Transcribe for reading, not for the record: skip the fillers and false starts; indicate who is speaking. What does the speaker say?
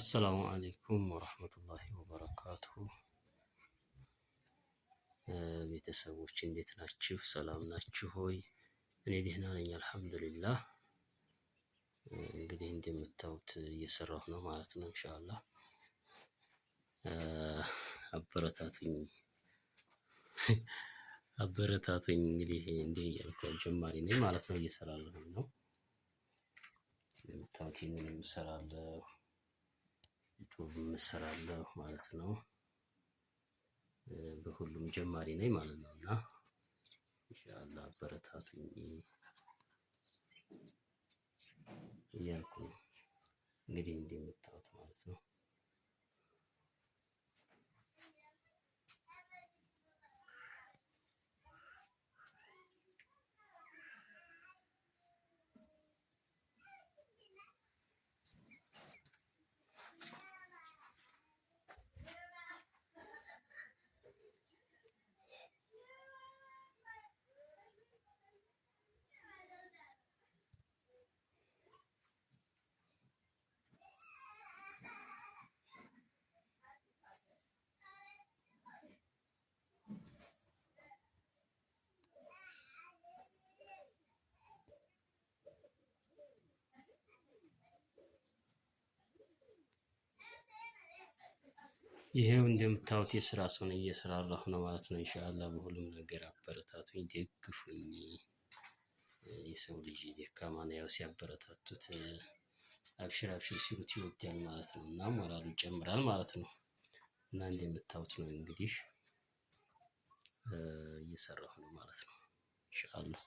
Speaker 1: አሰላሙ አለይኩም ወረህመቱላሂ ወበረካቱሁ። ቤተሰቦች እንዴት ናችሁ? ሰላም ናችሁ ሆይ? እኔ ደህና ነኝ አልሐምዱሊላህ። እንግዲህ እንደምታዩት እየሰራሁ ነው ማለት ነው። ኢንሻአላህ አበረታቱኝ አበረታቱኝ። እንግዲህ እንዲህ እያልኩ ጀማሪ ነኝ ማለት ነው። እየሰራለሁ ነው እንደምታዩት ይህንን እሰራለሁ፣ ዩቱብ እሰራለሁ ማለት ነው። በሁሉም ጀማሪ ነኝ ማለት ነው እና ኢንሻአላህ አበረታቱኝ እያልኩ ነው። እንግዲህ እንደምታዩት ማለት ነው። ይሄው እንደምታዩት የስራ ሰው ነኝ፣ እየሰራራሁ ነው ማለት ነው። ኢንሻአላህ በሁሉም ነገር አበረታቱኝ፣ ደግፉኝ። የሰው ልጅ ደካማ ነው፣ ያው ሲያበረታቱት አብሽር አብሽር ሲሉት ይወዳል ማለት ነው እና ሞራሉ ይጨምራል ማለት ነው። እና እንደምታዩት ነው እንግዲህ እየሰራሁ ነው ማለት ነው ኢንሻአላህ።